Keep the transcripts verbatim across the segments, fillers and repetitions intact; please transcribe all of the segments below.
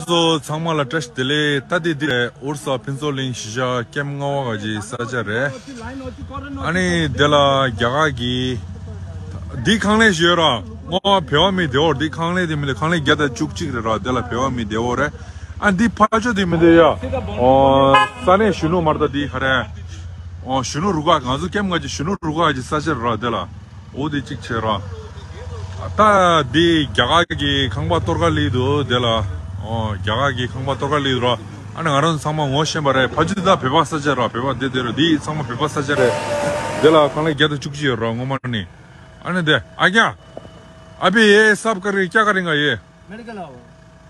ཚོ་ཚང་མ་ལ་བཀྲ་ཤིས་བདེ་ལེགས། ད་འདི་འདི་རེད། ཨུ་རུ་སུ་ཕུན་ཚོགས་གླིང་གཞིས་ཆགས་ཀེམ་ལྔ་པ་ག་གི་ས་ཆ་རེད། ཨ་ནི་དེ་ལ་རྒྱ་གར་གྱི་འདི་ཁང་ལས་ཞོལ་ར། ངོ་བོད་པ་མི་བདེ་བོ་ར། འདི་ཁང་ལས་དེ་མི་འདུག་ཁང་ལས་བརྒྱ་དང་བཅུ་གཅིག་རེད་ར། དེ་ལ་བོད་པ་མི་བདེ་བོ་རེད། ཨ་འདི་ཕ་ཆོ་དེ་མི་འདུག་ཡ། ཨོ་ས་གནས་གཞོན་ནུ་མར་ད་འདི་ག་རེད། ཨོ་གཞོན་ནུ་རུ་ཁག་ང་ཚོ་ཀེམ་ང་གི་གཞོན་ནུ་རུ་ཁག་གི་ས་ཆ་ར་དེ་ལ། འོ་དེ་གཅིག་བྱས་ར། ད་འདི་རྒྱ་གར་གྱི་ཁང་པ་གཏོར་ཁ་སླེབས་འདུག་དེ་ལ། ཨོ་རྒྱ་གར་གྱི་ཁང་པ་གཏོར་ཁ་སླེབས་འདུག་ར། ཨ་ནི་ང་རང་ཚོ་ཚང་མ་ངོ་ཤེས་པ་རེད། ཕ་ཆོ་ད་བོད་པ་ས་ཆ་ར། བོད་པ་དེ་དེ་ར། འདི་ཚང་མ་བོད་པ་ས་ཆ་རེད། དེ་ལ་ཁང་ལས་བརྒྱ་དང་བཅུ་གཅིག་ཡོད་ར་ངོ་མ་ནི། ཨ་ནི་དེ་ཨ་ཀྱ། अभी ये सब कर क्या करेंगे ये? मेडिकल आओ।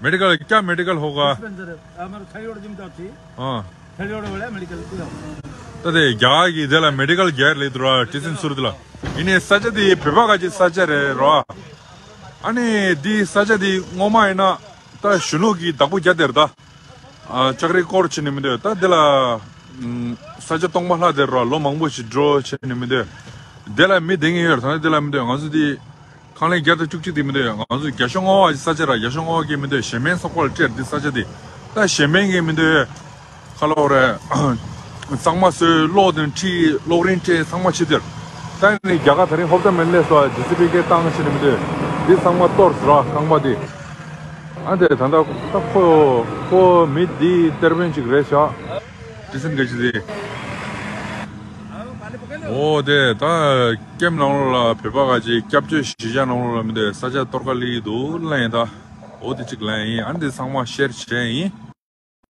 मेडिकल क्या? मेडिकल होगा। डिस्पेंसर, हमारा थायराइड जिम तो थी। हाँ। थायराइड वाला मेडिकल किया। ད་དེ་རྒྱ་གར་གྱི་དེ་ལ་མེ་ཌི་ཀལ་རྒྱག་ལེ་དུ་ར། ཊི་སན་སུར་དེ་ལ། ཡིན་ནའི་ས་ཆ་དེ་བོད་པ་ག་གི་ས་ཆ་རེད་ར། ཨ་ནི་དེ་ས་ཆ་དེ་ངོ་མ་ཡིན་ན་ད་གཞོན་ནུ་གི་བདག་པོ་རྒྱ་དེར་ད། ཨ་ལྕགས་རི་སྐོར་བྱེད་ནི་མི་འདུག་ད་དེ་ལ་ས་ཆ་སྟོང་པ་ལྷག་དེར་ར། ལོ་མང་པོ་ཞིག་འགྲོ་བྱེད་ནི་མི་འདུག་དེ་ལ་མི་བསྡད་མཁན་ཡོད་ར། ད་དེ་ལ་མི་འདུག་ང་ཚོ་དེ། ཁང་ལས་བརྒྱ་དང་བཅུ་གཅིག་དེ་མི་འདུག་ང་ཚོ་རྒྱ་ཤོག་ལྔ་པ་ས་ཆ་ར། རྒྱ་ཤོག་ལྔ་པ་གི་མི་འདུག་གཞན་ཕན་སོགས་པ་ལ་སྤྲད་འདི་ས་ཆ་དེ། ད་གཞན་ཕན་གི་མི་འདུག་ཁ་ལོ་རེད། གཙང་མ་བཟོས། གློག་དང་འཕྲུལ་གློག་རིན་སྤྲད། ཚང་མ་བྱེད་དེར། ད་ནི་རྒྱ་གར་ད་རིང་ཧོབ་ཏ་མེན་ལས་སོ་ཇི་སི་པི་ཀེ་བཏང་བྱེད་ནི་མི་འདུག་འདི་ཚང་མ་གཏོར་ཟེར་ར་ཁང་པ་དེ། ཨ་འདི་ད་ལྟ་ད་ཁོ་ཁོ་མི་འདི་གཏེར་དཔོན་ཅིག་རེད་ཤག་ཊི་སན་ག་ཅི་དེ། འོ་དེ་ད་ཀེམ་ནང་ལོགས་ལ་བོད་པ་ག་ཅིག་སྐྱབས་བཅོལ་གཞིས་ཆགས་ནང་ལོགས་ལ་མི་འདུག་ས་ཆ་གཏོར་ཁ་སླེབས་འདུག་ལབ་ཡིན་ད། འོ་དེ་གཅིག་ལབ་ཡིན། ཨ་འདི་ཚང་མ་ཤེར་བྱས་ཡིན།